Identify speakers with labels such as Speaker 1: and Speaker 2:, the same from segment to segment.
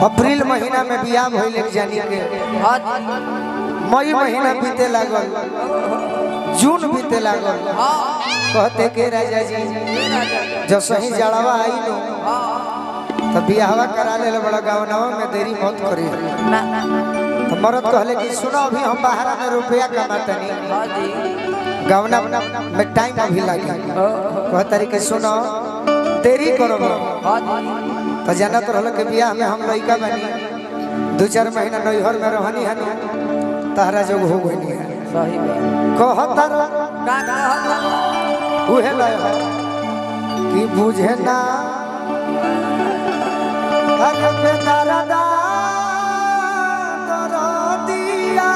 Speaker 1: अप्रैल महीना में बियाह भइल एक जानी के, मई महीना बीते लागल, जून बीते लागल। कहते के राजा जी जब सही जड़ावा आई नो तो बियाहवा करा ले बड़ा गावनवा में देरी मत करी। तो मरद कहले कि सुनो अभी हम बाहर में रुपया कमातनी, गावना में टाइम अभी लागी। कहतारी के सुनो देरी करो। तो जानत रहल के बियाह में हम लइका बनी, 2-4 महीना नैहर में रहनी हनी, तहरा जोग हो गइनी है।
Speaker 2: सही
Speaker 1: कहता उहे लय कि बुझे ना अरे बेदरदा दरदिया।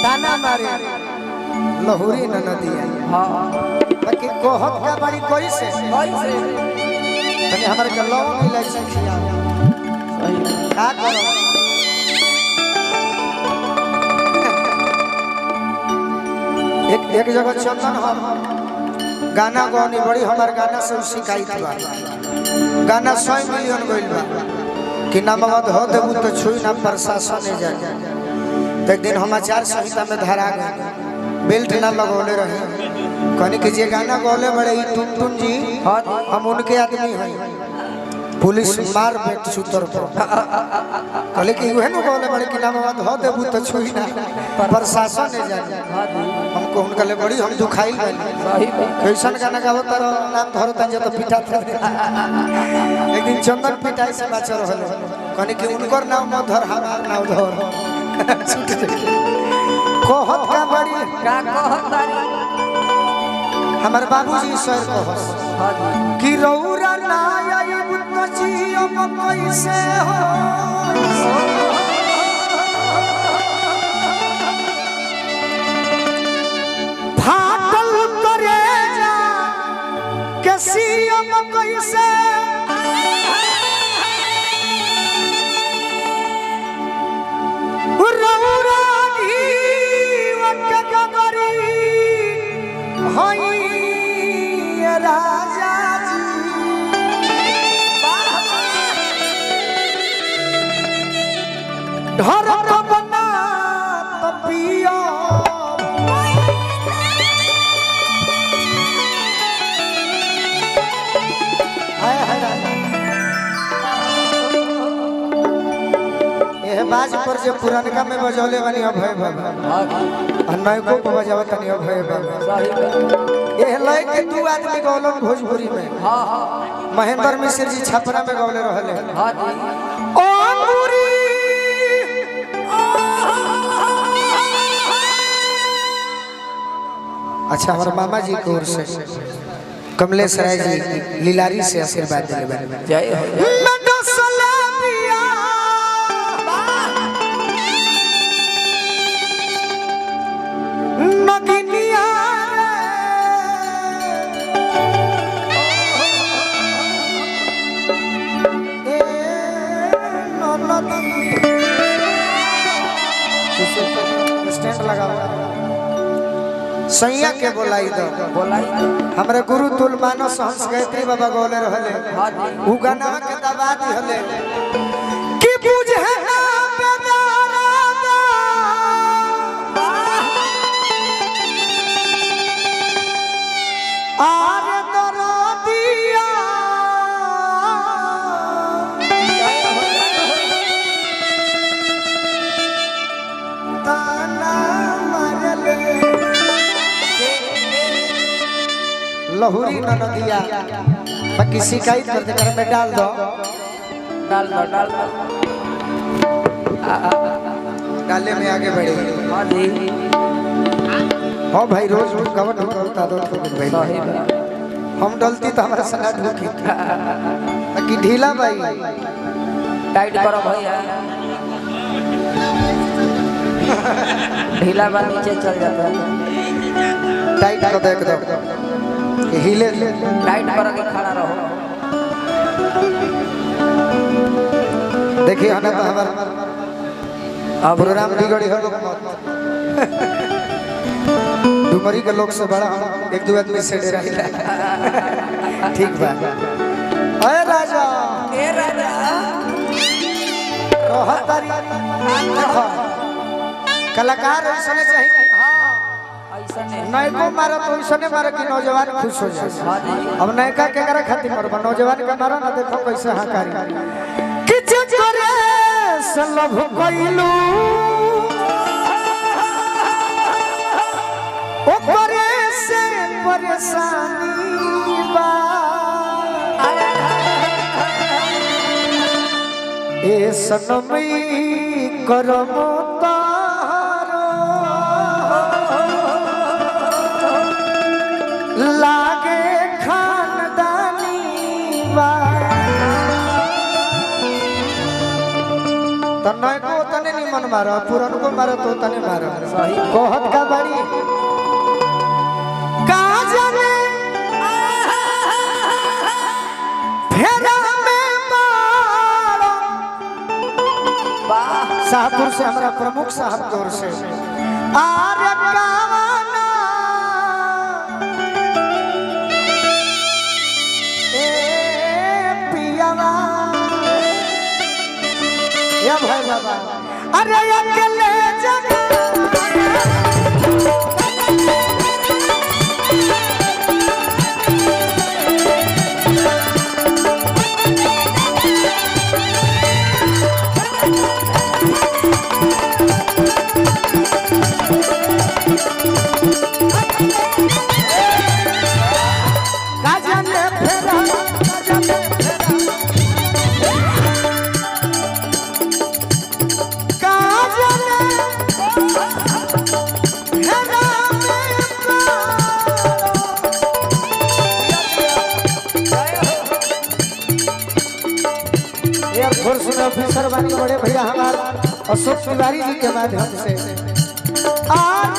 Speaker 1: ताना मारे लहुरी न नदिया।
Speaker 2: हां
Speaker 1: बाकी कहत का बड़ी कैसे
Speaker 2: कैसे
Speaker 1: तने हमर के लौंग इलायची खिया।
Speaker 2: सही
Speaker 1: का करो एक एक जगह चंदन हम गाना गौनी बड़ी हमार गाना से शिकायत बा। गाना 100 मिलियन गइल बा कि नामवा धो देबू तो छुई ना प्रशासन ने जाए। तो एक दिन हम आचार संहिता में धरा गए, बेल्ट ना लगौले रहे। कहने कि जे गाना गौले बड़े ई टुनटुन जी हम उनके आदमी हैं। पुलिस मार बेट सुतर पर कहले कि उहे न गौले बड़े कि नामवा धो देबू तो छुई ना प्रशासन ने जाए। हमको उनका ले बड़ी हम दुखाइल बनी।
Speaker 2: सही
Speaker 1: कैसन गाना गावत रहो नाम धरो तन जे तो पिटा थे। एक दिन चंदन पिटाई से बाचर होले, कहने कि उनकर नाम न धर हमार नाम धर। छूट जाए कहत का बड़ी
Speaker 2: का कहतारी
Speaker 1: हमार बाबूजी सर कहस कि रौरा ना आइब तो जियब कैसे हो। फाटल करे जा के सियब कैसे। रौरा घीव के गगरी हई राजा जी। ढरत बना तो पियो हाय हाय राजा। एह बाज पर जे पुरनका में बजौले वाली अभय बाबा और नयको पर बजावत तनी अभय बाबा। एह लय के 2 आदमी गौलन भोजपुरी में।
Speaker 2: हां हां
Speaker 1: महेंद्र मिश्र जी छपरा में गौले रहले।
Speaker 2: हां जी
Speaker 1: ओ अंगूरी अच्छा हमारे मामा जी की ओर से कमलेश राय जी लीलारी से आशीर्वाद दिले बने।
Speaker 2: जय हो।
Speaker 1: स्टैंड लगाओ सैया के बोलाई दो
Speaker 2: बोलाई
Speaker 1: हमरे गुरु तुल मानस हंस गायत्री बाबा गौले रहले। उ गाना के दबा दिहले कि बुझे ना बेदरदा आर दरदिया। ताना मारले लहुरी न नदिया। बाकी शिकायत कर दे कर में डाल दो
Speaker 2: डाल दो डाल दो
Speaker 1: डाले में आगे बढ़े।
Speaker 2: हां जी
Speaker 1: हां भाई रोज कवन होता दो तो भाई
Speaker 2: सही
Speaker 1: हम डलती तो हमारा सना ढुकी। बाकी ढीला भाई
Speaker 2: टाइट करो भैया, ढीला बा नीचे चल जाता है।
Speaker 1: टाइट कर दे एकदम हिले
Speaker 2: टाइट करके खड़ा रहो।
Speaker 1: देखिए हना तो हमार प्रोग्राम बिगड़ी हो मत। डुमरी के लोग से बड़ा हम एक दो आदमी से डराइला। ठीक बा। अरे राजा,
Speaker 2: ए राजा,
Speaker 1: कहतारी देखो कलाकार ऐसने चाहिए। हाँ,
Speaker 2: ऐसने
Speaker 1: नयको मारो तो ऐसने मारो कि नौजवान खुश हो जाए।
Speaker 2: हाँ जी।
Speaker 1: अब नयका के करा खातिर मरबा, नौजवान के मारो ना, देखो कैसे हाकारी किछ करे सलभ कइलू ओकरे से परेशानी बा। ए सनमई करम तारो लागे खानदानी बा। तो नयको तने निमन मारो, पुरनको मारो तो तने मारो।
Speaker 2: सही।
Speaker 1: कहत का बाड़ी का जाने फेरा में मारो।
Speaker 2: वाह।
Speaker 1: शाहपुर से हमारा प्रमुख साहब की ओर से आर कावना ए पियावा या भाई बाबा। अरे अकेले जगा काजने फेरा, काजने फेरा, काजने फेरा में पारो। एयरफोर्स में ऑफिसर बनी बड़े भैया हमारे अशोक तिवारी जी के माध्यम से आज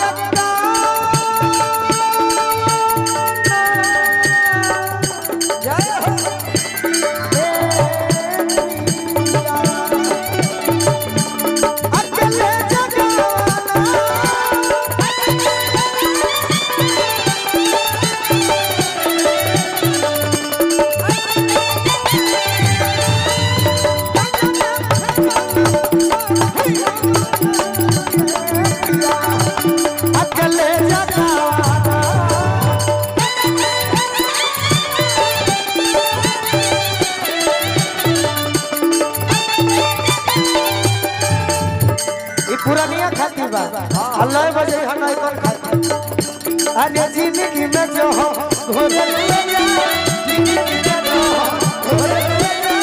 Speaker 2: जय हो।
Speaker 1: अकेले जगाना अकेले जगाना। ई पुरानिया खाती बा, अल्लाह बजे हम आइकन खाती। अरे जिंदगी में जो हो घोरे लुए जा, जिंदगी में जो हो घोरे लुए जा।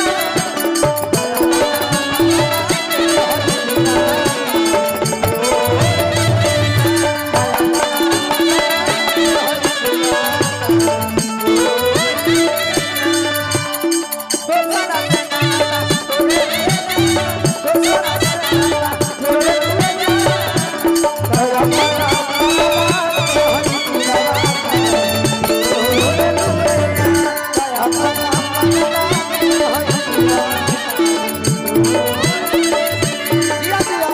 Speaker 1: जिया जिया।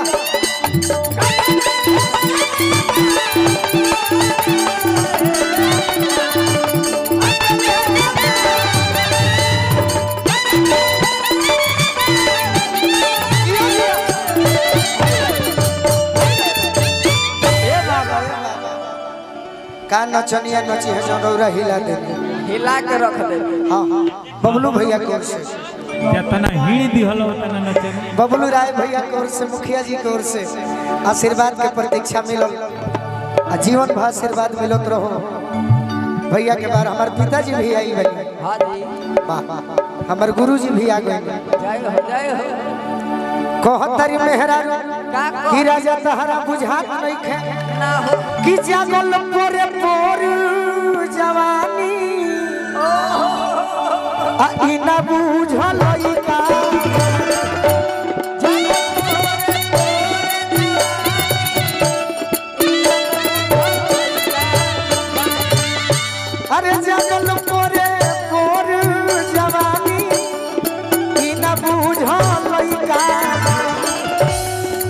Speaker 1: का नचनिया नची है जौन रौरा हिला दे।
Speaker 2: हिला के रख दे।
Speaker 1: हाँ हाँ, बबलू भैया की ओर से
Speaker 3: जितना हिड़ दिहल उतना नचनी।
Speaker 1: बबलू राय भैया की ओर से, मुखिया जी की ओर से आशीर्वाद के प्रतीक्षा मिलल आ जीवन भर आशीर्वाद मिलत रहो भैया के बार। हमारे पिताजी भी आई बनी।
Speaker 2: हाँ जी।
Speaker 1: वाह, हमारे गुरुजी भी आ गए।
Speaker 2: जय हो, जय हो।
Speaker 1: कहतरी मेहरा
Speaker 2: का
Speaker 1: कि राजा तहरा बुझात नहीं खे
Speaker 2: ना हो।
Speaker 1: कि जागल पोरे पोर जवानी आ ई ना बुझल ई का। अरे जागल पोरे पोर जवानी ई ना बुझल ई का।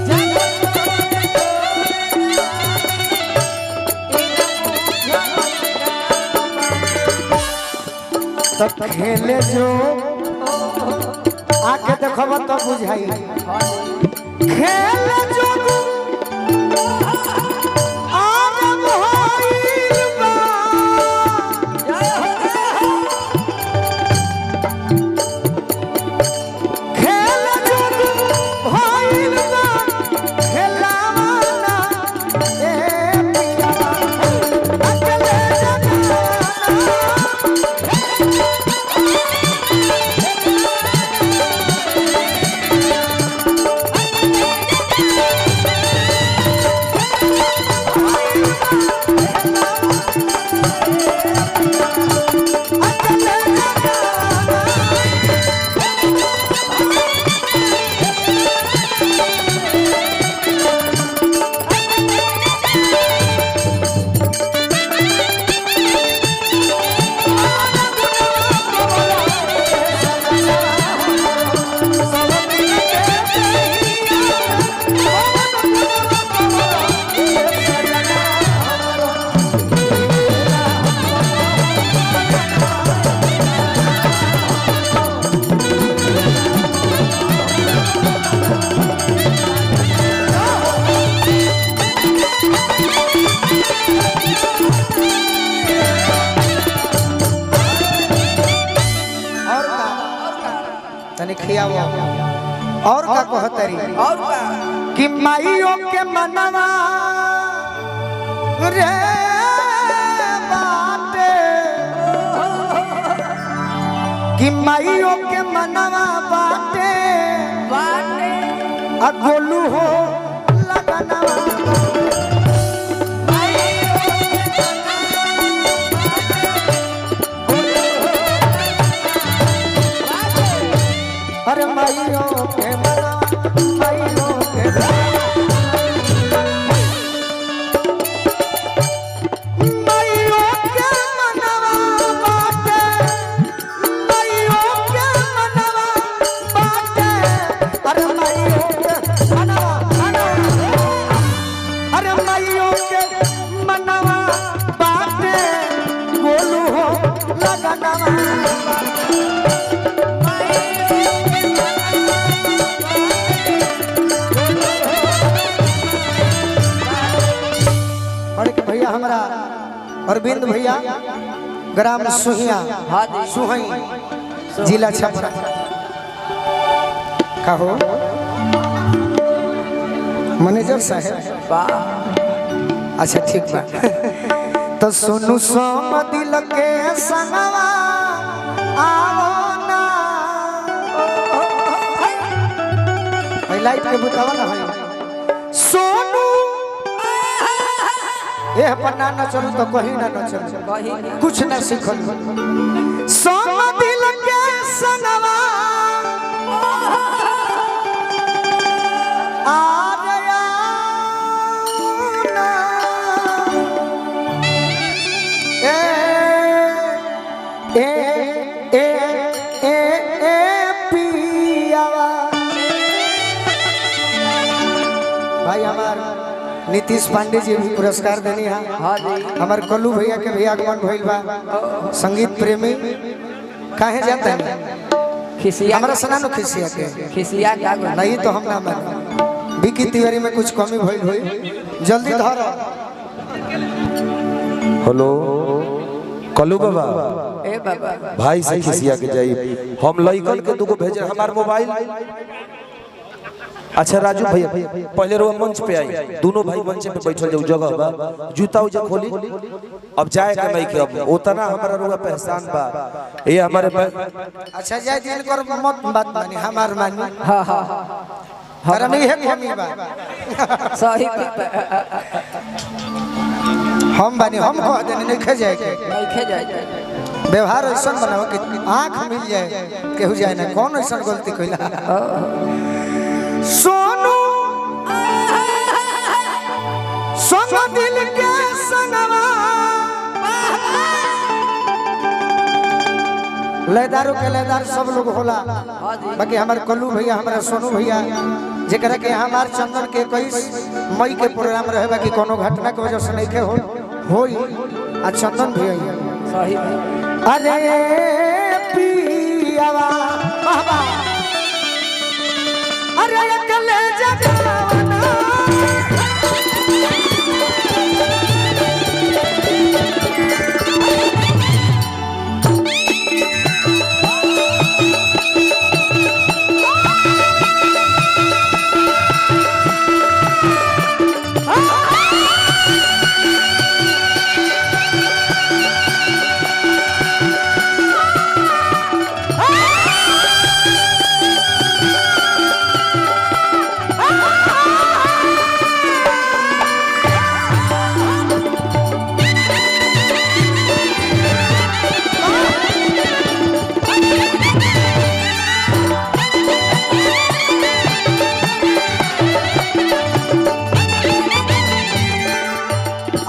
Speaker 2: जय
Speaker 1: तो खेले जो आके देखब तो बुझाई खेले जो आरम होइल बा। खेल जोग होइल बा, खेलावाना ए पियावा, अकेले जगाना। अकेले जगाना। और का तनी खियाओ और का कहतरी
Speaker 2: और का
Speaker 1: कि माइयो के मनवा रे बाटे कि माइयो के मनवा बाटे
Speaker 2: बाटे
Speaker 1: आ गोलू हो लगनवा अरे माइयो के मनवा माइयो के माइयो के मनवा बाटे माइयो के मनवा बाटे अरे माइयो के मनवा मनवा अरे माइयो के मनवा बाटे गोलू हो लगनवा बड़े भैया हमारा अरविंद भैया ग्राम सुहिया
Speaker 2: हाँ जी।
Speaker 1: सुहई जिला छपरा कहो मैनेजर साहब
Speaker 2: वाह
Speaker 1: अच्छा ठीक बा तो सुनु सोम दिल के संगवा आवो ना भाई लाइट के बुतावा ना भाई सोनू एह पर ना न चलू तो कहीं ना न चलू
Speaker 2: कहीं नहीं।
Speaker 1: कुछ ना सीखल सोम दिल के संगवा आ गया ना। ए ए ए ए ए पियावा भाई हमार नीतीश पांडे जी भी पुरस्कार देनी है
Speaker 2: हाँ जी
Speaker 1: हमार कल्लू भैया के भी आगमन भइल बा संगीत प्रेमी काहे जाते हैं
Speaker 2: खिसिया
Speaker 1: हमरा सना नो खिसिया के
Speaker 2: खिसिया क्या गो
Speaker 1: नहीं तो हम ना मानी विकी तिवारी में कुछ कमी भइल होई जल्दी धर
Speaker 4: हेलो कलू बाबा
Speaker 2: ए बाबा
Speaker 4: भाई से खिसिया के जाई हम लइकन के दुगो भेजे हमार मोबाइल अच्छा राजू भैया पहले रोआ मंच पे आई दोनों भाई मंच पे बैठल जाऊ जगह बा जूता उजा खोली अब जाए के नहीं के अब उतना हमारा रोआ पहचान बा ये हमारे
Speaker 1: अच्छा जाए दिन कर मत बात मानी हमार मानी
Speaker 2: हाँ हाँ
Speaker 1: हमारा नहीं है कमी बा
Speaker 2: सही बात
Speaker 1: हम बानी हम कह देने नहीं खे जाए के
Speaker 2: नहीं खे जाए
Speaker 1: व्यवहार ऐसा बनाओ कि आंख मिल जाए केहू जाए ना कौन ऐसा गलती कइला सोनू संग दिल के संगवा लयदारों के लयदार सब लोग होला बाकी हमारे कल्लू भैया हमारा सोनू भैया जेकरा के हमार चंदन के 21 मई के प्रोग्राम रहे बाकी कोनो घटना के वजह से नहीं के हो होई आ चंदन भैया
Speaker 2: सही बात
Speaker 1: अरे पियावा बाबा अरे अकेले जगावना।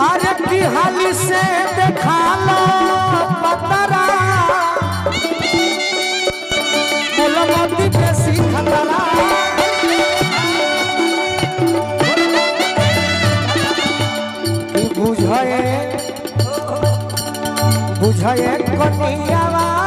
Speaker 1: अरे की हाली से देखा लो पतरा मोलमती बेसी खतरा की बुझे बुझे कनियावा।